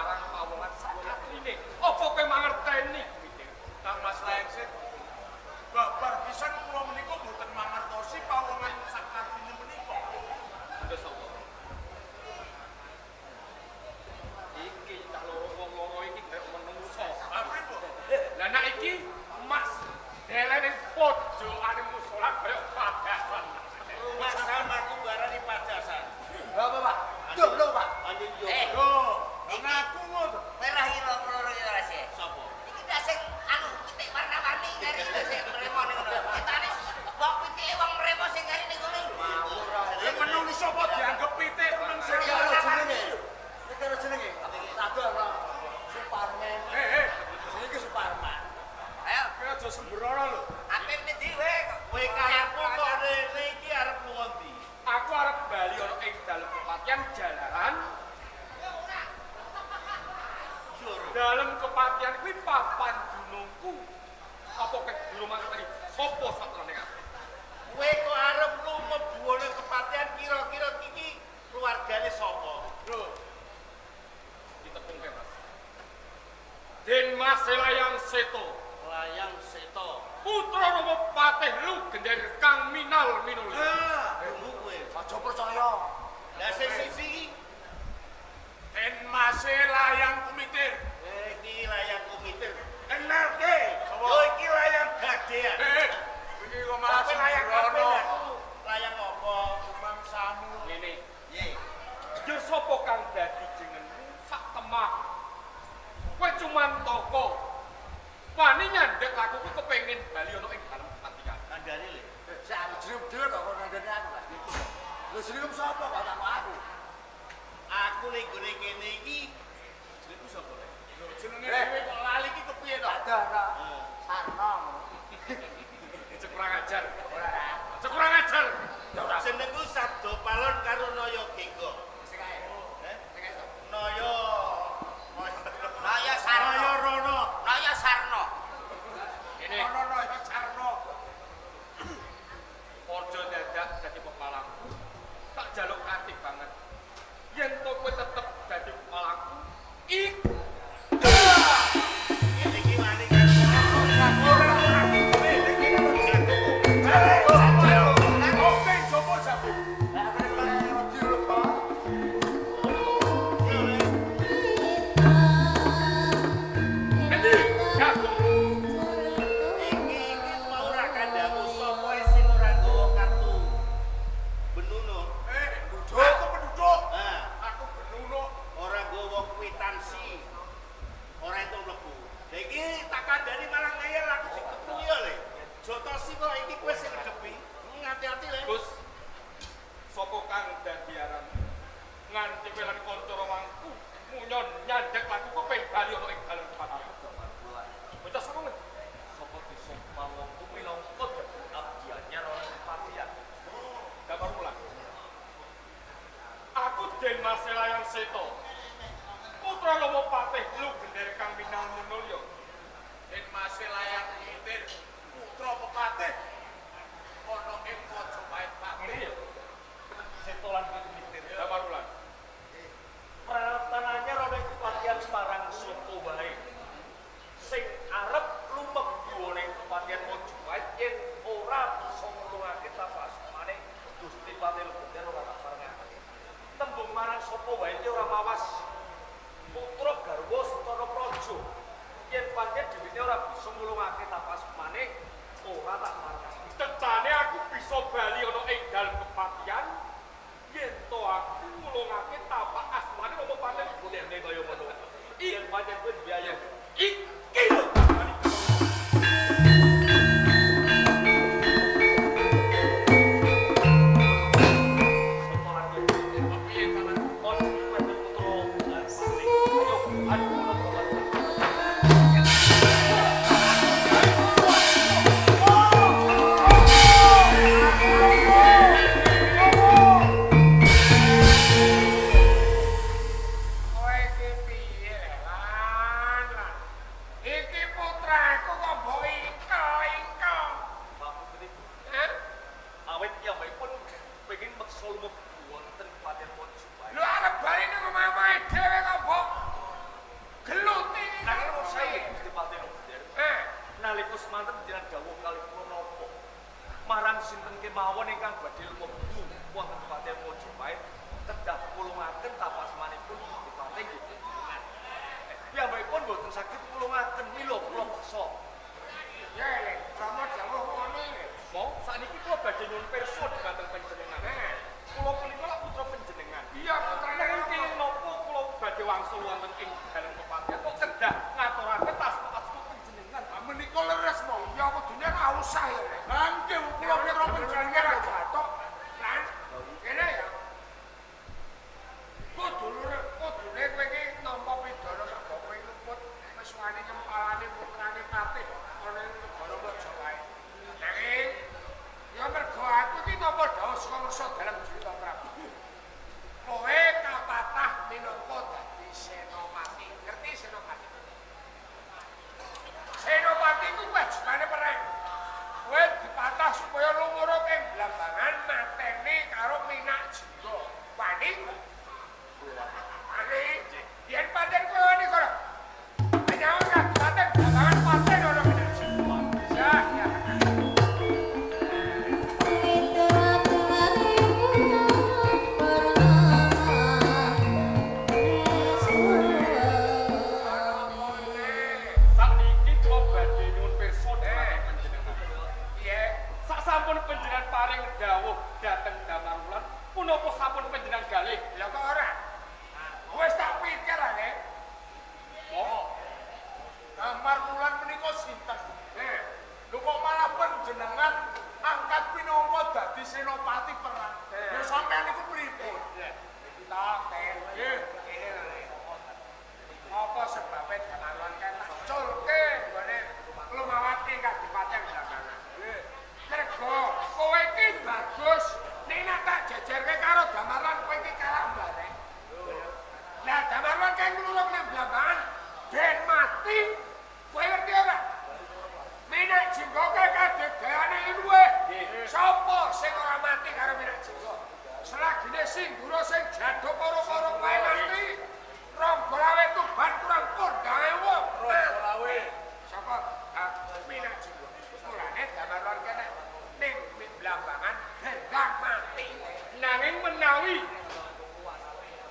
marang pawongan sak katrine. Apa kowe mangerteni kuwi? Kang Mas Layang Seto. Babar pisan kula menika mboten mangertosi pawongan sak katrine menika. Ndha sapa? Iki cah loro wong loro iki kaya menungso. Ah pripun? Lah nek iki Mas delene pojokane musala kaya padasan. Rumah aku barani padasan. Lha apa, Pak? Duh, lho, Pak. Anjing yo. Eh. Lho, ngaku ngono. Kowe ra ira loro iki ora sih. Sapa? Iki dak sing anu pitik warna-warni kari lho sing mremo ning ngono. Ketane wong pitike wong mremo sing kari ning ngono lho. Ngawur ah. Lah menungso apa dianggep pitik menungso? Iki karo jenenge. Iki karo jenenge. Tak Suparman. Eh, Iki Suparman. Ayo, kowe aja sembrono lho. ape ndi kowe? Kowe karepmu kok rene iki arep lunga ndi? Aku arep bali ana ing dalem kepatihan jalaran. Jur. Dalem kepatihan kuwi papan dunungku. Apa kowe durung mangerteni sapa satrane aku? Kowe kok arep lumebu ana kepatihan kira-kira iki keluargane sapa? Lho, Ditepungke, Mas. Den Mas Layang Seto, Layang Seto. putra Rama Patih Lugender kang minal minulya. ah, Tunggu kowe. Aja percaya. Lah sing siji iki Den Mas Layang Kumitir. Iki layang kumitir. Kenalke. Sapa? Yo iki layang gadean. Eh, iki kok malah Tapi layang kabeh sembrono. aku layang apa? Mangsamu. Ngene, Piye? yo sapa kang dadi jenengmu sak temah. Kowe cuman toko. Wani nyandhek lakuku kepengin bali ana ing dalem kepatihan. Kandhane le. Sik aku jeneng dhewe kok kok ngandani aku, Mas. Lho jenengmu sapa kok takok aku? Aku ning gone kene iki jenengku sapa le? Lho, jenenge dhewe kok lali iki kepiye to? Ada ana Sarno. Cek kurang ajar. Ora ora. Cek kurang ajar. Ya ora. Jenengku Sabdo Palon karo Naya Genggo. Sing kae. Eh? Sing kae sapa? Naya Naya Sarno. Naya Rono. Naya Sarno. Ngene, Ono Naya Sarno. aja dadak dadi pepalangku. Tak jaluk ati banget. Yen to kowe tetep dadi pepalangku, iki Ngene iki wani kan. Ora ora. Ngene iki karo jagoku. Oke, coba jago. Lah aku nek wedi lho, Pak. endi jago. Iki iki mau ora kandhamu sapa sing ora nggawa kartu Benuno. Eh, aku penduduk. Ah, Aku benuno. ora nggawa kwitansi. Ora entuk mlebu. Lah iki tak kandhani malah ngeyel aku dikepung ya le. Jotosi kok iki kowe sing ngedepi. Hati-hati le. Gus, sapa kang dadi aran? Nganti kowe lan kanca rawangku munyon nyandhek lakuku pengen bali ana ing dalem kepatihan. Bocah sapa ngerti? Sapa desa pawongku minangka abdi anyar ana kepatihan. Damar mulan. Aku Den Mas Layang Seto. Putra Rama Patih Lugender kang minang munulya. Den Mas Layang Kumitir, putra pepatih. Ono ing Mojopahit Ngene Patih. ya. Seto lan kumitir. Damar mulan. Peralatan anyar ana ing kepatihan marang sapa wae. Sing arep lumebu ana ing kepatihan Mojopahit yen ora bisa nulungake tapak asmane Gusti Patih Lugender ora tak parengake. Tembung marang sapa wae iki ora mawas putra garwa Sutana Praja. Yen pancen dheweke ora bisa nulungake tapak asmane ora tak parengake. Tecane aku bisa bali ana ing dalem kepatihan yen to aku nulungake tapak asmane Rama Patih Lugender. Dene kaya ngono. Yen pancen kowe biaya Iki lho. Seto lan kumitir. Piye tangan? Kon kuwi putra Patih. Ayo, ayo ngono to. Kowe iki piye, Lan? Lan. Iki kemawon ingkang badhe lumebu wonten Kepatihan Mojopahit kedah pulungaken tapasmanipun Adipati nggih panjenengan. Piyambakipun boten saged pulungaken mila kula peksa. Ya le, Rama dawuh ngono le. Mo, sakniki kula badhe nyuwun pirsa dhumateng panjenengan. Kula punika lak putra panjenengan. Iya, putrane Nanging kenging napa kula badhe wangsul wonten ing dalem Kepatihan kok kedah ngaturaken tasma-asma panjenengan. Menika leres mo. Ya kudune ora usah ya. Lah nggih kula putra panjenengan lho gatok. Lan kene ya. Kudune kudune kowe iki nampa pidana mergo kowe luput wis wani nyempalane putrane patih ana ing negara Majapahit. Nanging ya mergo aku iki nampa dawuh saka ngersa dalem Jutta Prabu. Kowe kapatah minangka dadi senopati. Ngerti senopati? Senopati iku kewajibane perang. Kowe dipatah supaya lumuruk ing Blambangan mateni karo Minak Jingga. Wani? Wani. Yen paten kowe wani kono. Menyang kadipaten Blambangan paten ana Minak Jingga. Ya, ya. Sakniki kula badhe nyuwun pirsa dhumateng panjenengan. Piye? Sasampun panjenengan paring dawuh dhateng Damarwulan, punapa sampun panjenengan galih? Lah kok ora? Wis tak pikir ane. Mo, Damarwulan menika sinten? Lho kok malah panjenengan angkat pinangka dadi senopati perang. Lho sampeyan niku pripun? Tak ten. Nggih. Kene lho. Apa sebabe Damarwulan kae tak culke nggone Lumawati kadipaten Blambangan. Nggih. Mergo kowe iki bagus, nek nak tak jejerke karo Damarwulan kowe iki kalah bareng. Lah Damarwulan kae ngluruk nang Blambangan ben mati. Kowe ngerti ora? Minak Jingga kae kadegane luwih. Sapa sing ora mati karo Minak Jingga? Selagine Singgura sing jaduk karo-karo kowe mati. Ronggolawe Tuban kurang kondange wong. Ronggolawe. Sapa? Minak Jingga. Mulane Damarwulan kene ning Blambangan gendang mati. Nanging menawi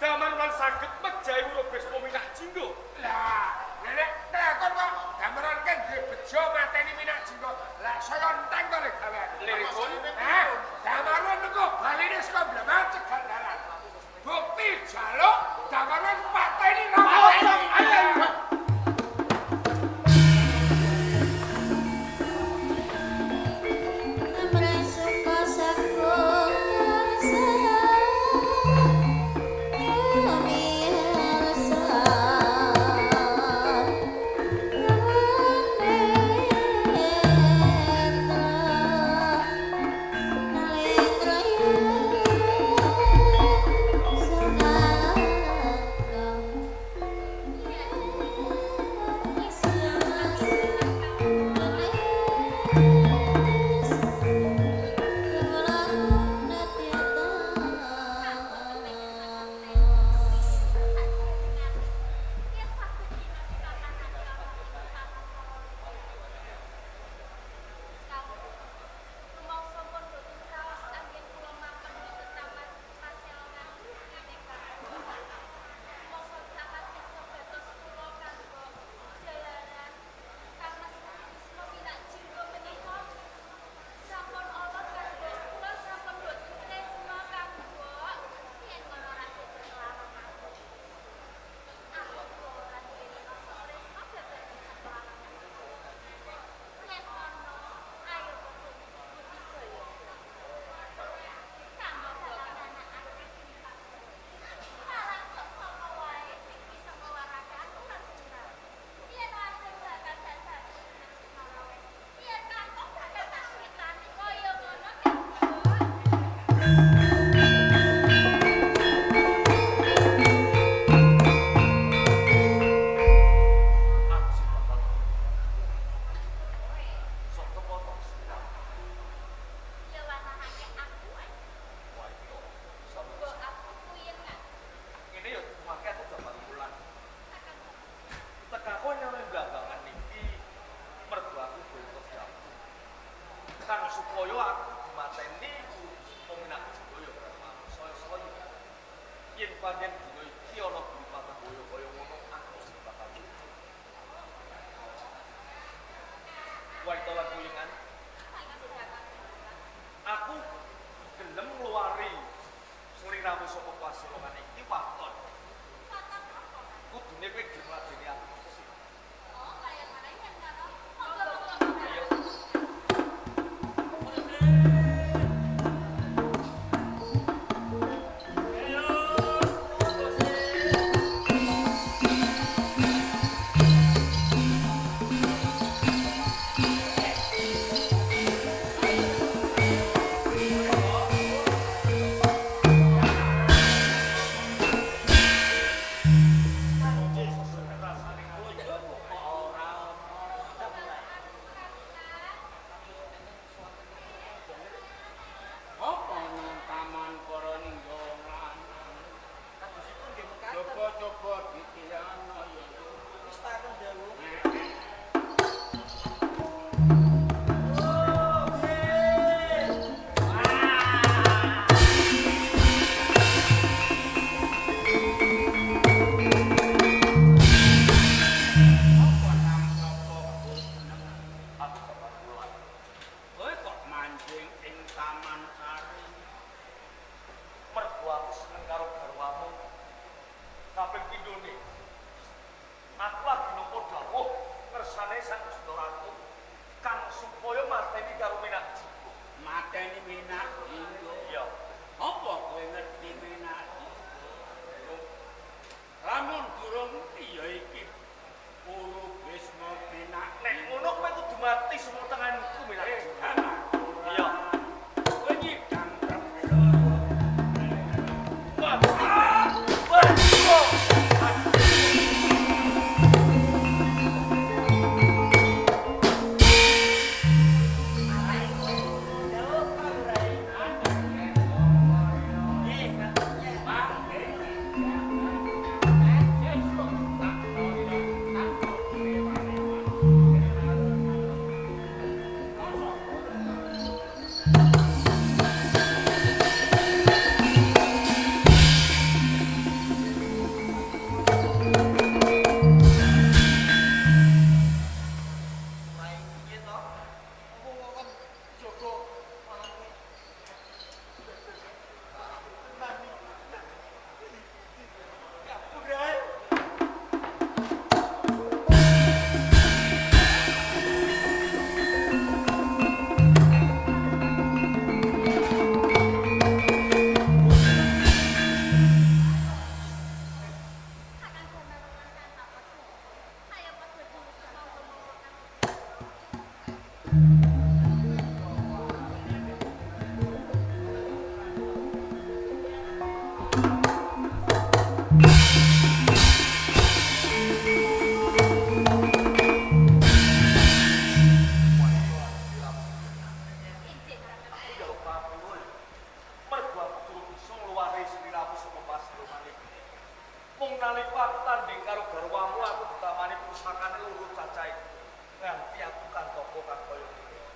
Damarwulan saged mejahi Wurabesma Minak Jingga. Lah, nek kelakon kok Damarwulan kan duwe bejo mateni Minak Jingga. Lah saya enteng to lek gawean. Liripun, Damarwulan niku baline saka Blambangan cegat dalan. Bukti jaluk Damarwulan pateni ra pateni. Ayo. Supaya aku mateni pemenak sedaya saya-saya. Yen pancen dina iki ana guru Patahboyo kaya ngono aku sing bakal lucu. Waita lan kuyengan. Aku gelem ngluwari sliramu saka pasilongan iki waton. Kudune kowe gelem ngladeni aku. Oh, kaya ngene karo. Ayo. Apa nang taman para ninggo lanang? Kadosipun nggih mekaten. Coba-coba dikirano ya. Wis takon dawuh. Apa nang sapa Aku bapak bulan. Kowe kok manjing ing taman sari? Mergo aku seneng karo garwamu. Kaping pindhone. Aku lagi nampa dawuh ngersane Sang Gusti Ratu kang supaya mateni karo Minak Jinggo. Mateni Minak Jinggo. Iya. Apa kowe ngerti Minak Jinggo? Lamun durung ngerti ya iki Guru Bisma Minak. Nek ngono kowe kudu mati saka tanganku Minak Jinggo. Iya. Kowe nyidang Wah, wah, Dawuh Pak Rai. Nggih, Rai piye to? Wong kok jaga marang Kakang Damarwulan kan tak padha. Ayo padha diusah monggo-monggo kang. Injih Kakang. Njaluk pamur. Mergo aku durung bisa ngluwari sliramu saka pasilongan iki. Mung nalika aku tanding karo garwamu aku ditamani pusakane loro cacahe. Nganti aku kantaka kang kaya ngene.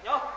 Nyoh.